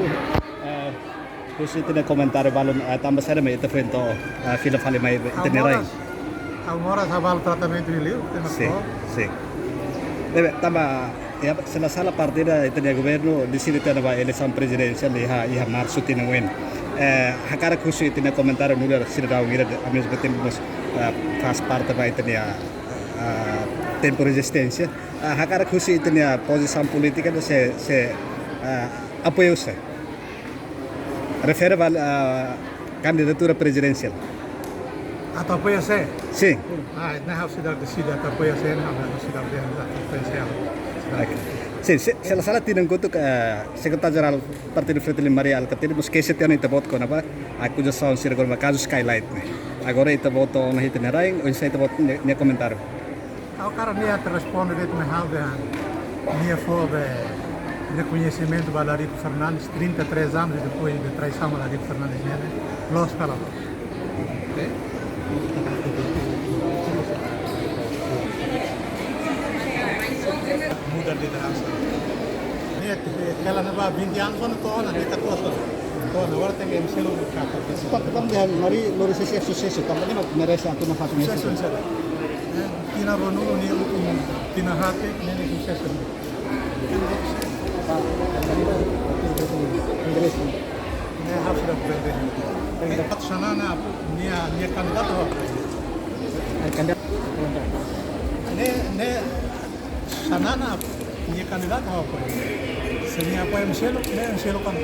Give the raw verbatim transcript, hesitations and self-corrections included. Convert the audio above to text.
Eh, husi ita-nia komentáriu balun, eh, tanba saida mak ita foin to'o, eh, fila fali mai ita-nia rai? Almoras, Almoras halo tratamentu liu, tema Sin, ko. Sin. Ne'ebé, tanba, iha, se la sala parte ida ita-nia governu deside tiha ona ba eleisaun prezidensiál iha, iha Marsu tinan oin. Eh, hakarak husu ita-nia komentáriu nu'udar sidadaun ida, ao mesmo tempo mós, eh, faz parte ba ita-nia, eh, tempu rezisténsia. Eh, hakarak husu ita-nia pozisaun polítika ne'e se, se, eh, apoiu sé. Refere ba, ah, kandidatura prezidensiál. Atu apoia sé? Sin. Ah, ne'e ha'u seidauk deside atu apoia sé, ne'e ha'u seidauk dehan atu apoia sé. Ok. Sin, se, se la sala tinan kotuk, ah, Sekretáriu Jerál Partidu Fretilin Mari Alkatiri mós keixa tiha ona iha ita-boot kona-ba akuzasaun sira kona-ba kazu Skylight ne'e. Agora ita-boot ona iha ita-nia rain, oinsá ita-boot nia, nia komentáriu? Ha'u hakarak nia atu responde de'it, maibé ha'u dehan nia fó be rekoñesimentu ba Larico Fernandes, trinta e três anos depois de traição a Larico Fernandes, ne'e loos ka la loos? Ok? Muda lideransa. Nia, eh, hela ne'ebá vinte anos, só não to'o ona, nia katuas ona. To'o ona, agora tenke M C lo kata. Tanba dehan Mari lori sé susesu, tanba nia merese atu nafatin susesu. Susesu, susesu. Eh, tinan ruanulu, nia ultimu tinan haat, ne'e nia susesu. Ne'e ha'u seidauk komprende. Ne'e Xanana, nia, nia kandidatu. Ai, kandidatu. Ne'e, ne'e Xanana, nia kandidatu. Se nia apoia M C lo, ne'e M C lo kan.